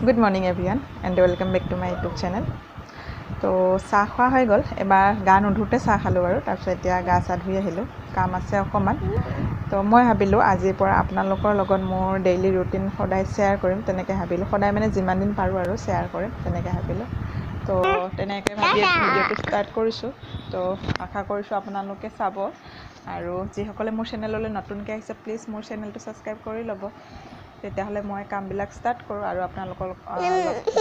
Good morning everyone and welcome back to my YouTube channel. তো চাহ খোৱা হৈ গ'ল। এবাৰ গা নুধোতে চাহ খালোঁ বাৰু, তাৰপিছত এতিয়া গা চা ধুই আহিলোঁ, কাম আছে অকণমান। তো মই ভাবিলোঁ আজিৰ পৰা আপোনালোকৰ লগত মোৰ ডেইলি ৰুটিন সদায় শ্বেয়াৰ কৰিম, তেনেকৈ ভাবিলোঁ। সদায় মানে যিমান দিন পাৰোঁ আৰু শ্বেয়াৰ কৰিম তেনেকৈ ভাবিলোঁ। তো তেনেকৈ ভাবি ভিডিঅ'টো ষ্টাৰ্ট কৰিছোঁ। তো আশা কৰিছোঁ আপোনালোকে চাব, আৰু যিসকলে মোৰ চেনেললৈ নতুনকৈ আহিছে প্লিজ মোৰ চেনেলটো ছাবস্ক্ৰাইব কৰি ল'ব, তেতিয়াহ'লে মই কামবিলাক ষ্টাৰ্ট কৰোঁ আৰু আপোনালোকক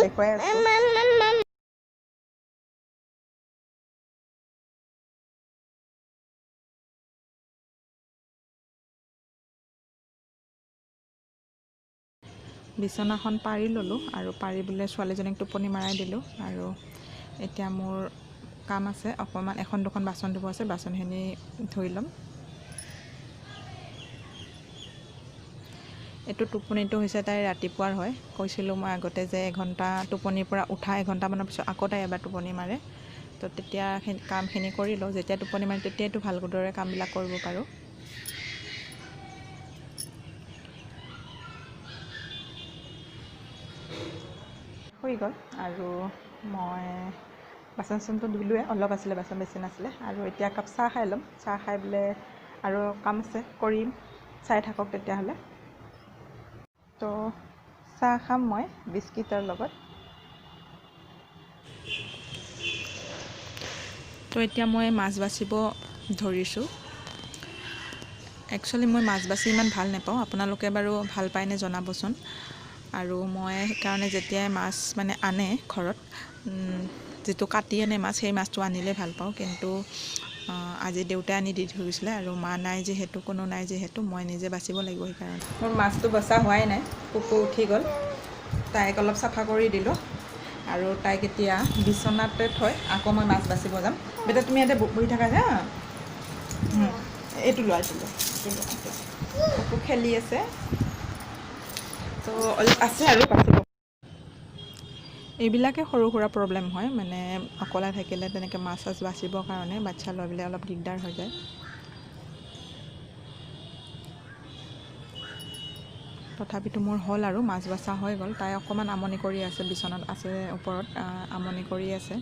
দেখুৱাই আছোঁ। বিচনাখন পাৰি ল'লোঁ আৰু পাৰি বোলে ছোৱালীজনীক টোপনি মৰাই দিলোঁ। আৰু এতিয়া মোৰ কাম আছে অকণমান, এখন দুখন বাচন ধুব আছে, বাচনখিনি ধুই ল'ম। এইটো টোপনিটো হৈছে তাইৰ ৰাতিপুৱাৰ হয়। কৈছিলোঁ মই আগতে যে এঘণ্টা টোপনিৰ পৰা উঠা এঘণ্টামানৰ পিছত আকৌ তাই এবাৰ টোপনি মাৰে। তো তেতিয়া কামখিনি কৰি লওঁ, যেতিয়া টোপনি মাৰে তেতিয়াইতো ভালদৰে কামবিলাক কৰিব পাৰোঁ। হৈ গ'ল আৰু মই বাচন চাচনটো ধুলোৱে, অলপ আছিলে বাচন, বেছি নাছিলে। আৰু এতিয়া একাপ চাহ খাই ল'ম, চাহ খাই বোলে আৰু কাম আছে কৰিম, চাই থাকক তেতিয়াহ'লে। তো চাহ খাম মই বিস্কিটৰ লগত। তো এতিয়া মই মাছ বাচিব ধৰিছোঁ। একচুৱেলি মই মাছ বাচি ইমান ভাল নাপাওঁ, আপোনালোকে বাৰু ভাল পায়নে জনাবচোন। আৰু মই সেইকাৰণে যেতিয়াই মাছ মানে আনে ঘৰত, যিটো কাটি আনে মাছ, সেই মাছটো আনিলে ভাল পাওঁ। কিন্তু আজি দেউতাই আনি দি থৈ গৈছিলে আৰু মা নাই যিহেতু, কোনো নাই যিহেতু, মই নিজে বাচিব লাগিব। সেইকাৰণে মোৰ মাছটো বচা হোৱাই নাই, কুকু উঠি গ'ল, তাইক অলপ চাফা কৰি দিলোঁ আৰু তাইক এতিয়া বিচনাতে থৈ আকৌ মই মাছ বাচিব যাম। বেটা তুমি ইয়াতে বহি থাকা যা, এইটো লোৱা, এইটো লোৱা, এইটো লোৱা। কুকু খেলি আছে, তো অলপ আছে আৰু বাচিব। এইবিলাকে সৰু সুৰা প্ৰব্লেম হয়, মানে অকলে থাকিলে তেনেকৈ মাছ চাছ বাচিবৰ কাৰণে বাচ্ছা লৈ পেলাই অলপ দিগদাৰ হৈ যায়। তথাপিতো মোৰ হ'ল আৰু মাছ বাচা হৈ গ'ল। তাই অকণমান আমনি কৰি আছে, বিচনাত আছে ওপৰত আমনি কৰি আছে।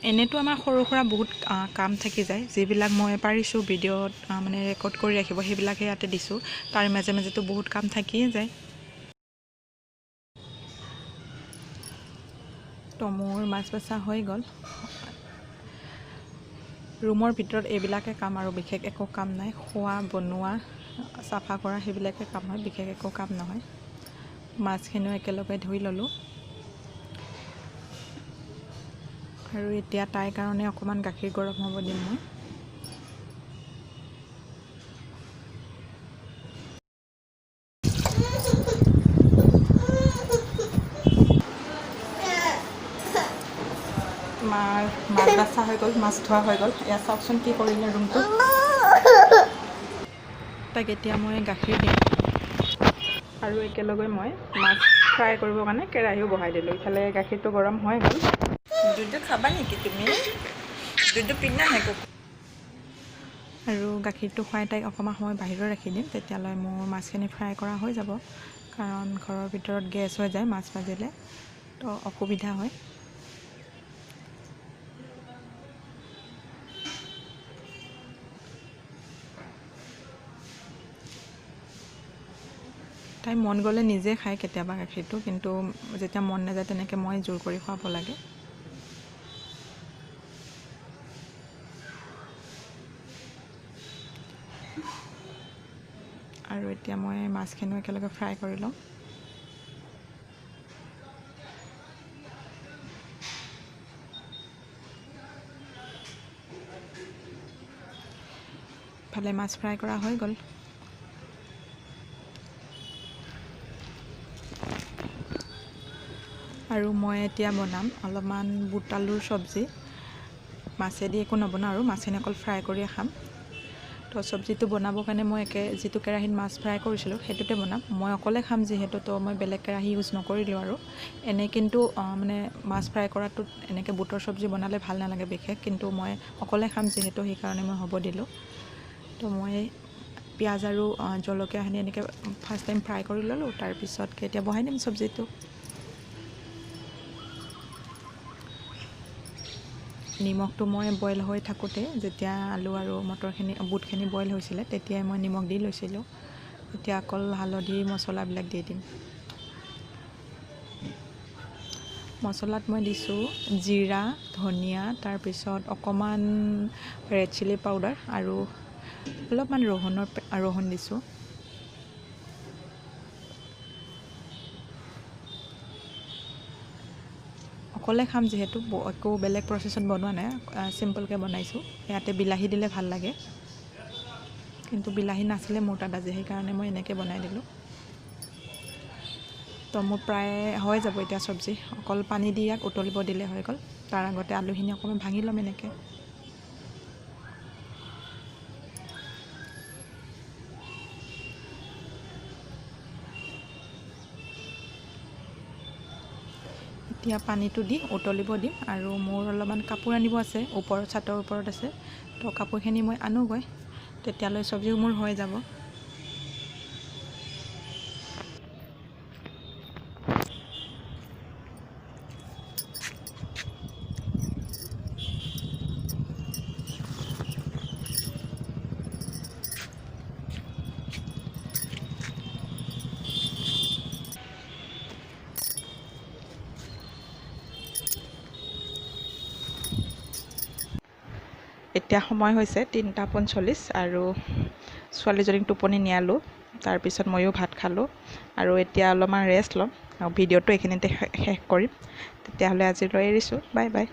এনেইতো আমাৰ সৰু সুৰা বহুত কাম থাকি যায়, যিবিলাক মই পাৰিছোঁ ভিডিঅ'ত মানে ৰেকৰ্ড কৰি ৰাখিব, সেইবিলাকহে ইয়াতে দিছোঁ। তাৰ মাজে মাজেতো বহুত কাম থাকিয়ে যায়। তো মোৰ মাছ বাচা হৈ গ'ল। ৰুমৰ ভিতৰত এইবিলাকে কাম আৰু বিশেষ একো কাম নাই। খোৱা, বনোৱা, চাফা কৰা সেইবিলাকে কাম হয়, বিশেষ একো কাম নহয়। মাছখিনিও একেলগে ধুই ল'লোঁ। আৰু এতিয়া তাইৰ কাৰণে অকণমান গাখীৰ গৰম হ'ব দিম মই। মাৰ মাছ বাচা হৈ গ'ল, মাছ ধোৱা হৈ গ'ল। এয়া চাওকচোন কি কৰিলে ৰুমটো। তাক এতিয়া মই গাখীৰ দিম আৰু একেলগে মই মাছ ফ্ৰাই কৰিবৰ কাৰণে কেৰাহীও বহাই দিলোঁ। ইফালে গাখীৰটো গৰম হৈ গ'ল। দুধ খাবা নেকি তুমি? দুধ পিনা হে। আৰু গাখীৰটো খুৱাই তাইক অকণমান সময় বাহিৰত ৰাখি দিম, তেতিয়ালৈ মোৰ মাছখিনি ফ্ৰাই কৰা হৈ যাব। কাৰণ ঘৰৰ ভিতৰত গেছ হৈ যায় মাছ ভাজিলে, তো অসুবিধা হয়। তাই মন গ'লে নিজে খায় কেতিয়াবা গাখীৰটো, কিন্তু যেতিয়া মন নাযায় তেনেকৈ মই জোৰ কৰি খুৱাব লাগে। আৰু এতিয়া মই মাছখিনিও একেলগে ফ্ৰাই কৰি ল'ম। ইফালে মাছ ফ্ৰাই কৰা হৈ গ'ল। আৰু মই এতিয়া বনাম অলপমান বুট আলুৰ চব্জি। মাছেদি একো নবনাওঁ আৰু মাছখিনি অকল ফ্ৰাই কৰিয়ে খাম। তো চব্জিটো বনাবৰ কাৰণে মই একে যিটো কেৰাহীত মাছ ফ্ৰাই কৰিছিলোঁ সেইটোতে বনাম। মই অকলে খাম যিহেতু, তো মই বেলেগ কেৰাহী ইউজ নকৰিলোঁ আৰু। এনেই কিন্তু মানে মাছ ফ্ৰাই কৰাটোত এনেকৈ বুটৰ চব্জি বনালে ভাল নালাগে বিশেষ, কিন্তু মই অকলে খাম যিহেতু সেইকাৰণে মই হ'ব দিলোঁ। তো মই পিঁয়াজ আৰু জলকীয়াখিনি এনেকৈ ফাৰ্ষ্ট টাইম ফ্ৰাই কৰি ল'লোঁ, তাৰপিছতকৈ এতিয়া বহাই দিম চব্জিটো। নিমখটো মই বইল হৈ থাকোঁতে যেতিয়া আলু আৰু মটৰখিনি বুটখিনি বইল হৈছিলে তেতিয়াই মই নিমখ দি লৈছিলোঁ। এতিয়া অকল হালধি মছলাবিলাক দি দিম। মছলাত মই দিছোঁ জিৰা, ধনিয়া, তাৰপিছত অকণমান ৰেড চিলি পাউডাৰ আৰু অলপমান ৰহুন দিছোঁ। অকলে খাম যিহেতু, একো বেলেগ প্ৰচেছত বনোৱা নাই, চিম্পলকৈ বনাইছোঁ। ইয়াতে বিলাহী দিলে ভাল লাগে, কিন্তু বিলাহী নাছিলে মোৰ তাত আজি, সেইকাৰণে মই এনেকৈ বনাই দিলোঁ। তো মোৰ প্ৰায় হৈ যাব এতিয়া চব্জি, অকল পানী দি ইয়াক উতলিব দিলে হৈ গ'ল। তাৰ আগতে আলুখিনি অকণমান ভাঙি ল'ম এনেকৈ। এতিয়া পানীটো দি উতলিব দিম। আৰু মোৰ অলপমান কাপোৰ আনিব আছে, ওপৰত চাটৰ ওপৰত আছে, তো কাপোৰখিনি মই আনোগৈ, তেতিয়ালৈ চব্জিও মোৰ হৈ যাব। এতিয়া সময় হৈছে 3:45 আৰু ছোৱালীজনীক টোপনি নিয়ালোঁ, তাৰপিছত ময়ো ভাত খালোঁ আৰু এতিয়া অলপমান ৰেষ্ট ল'ম আৰু ভিডিঅ'টো এইখিনিতে শেষ কৰিম। তেতিয়াহ'লে আজিলৈ এৰিছোঁ, বাই বাই।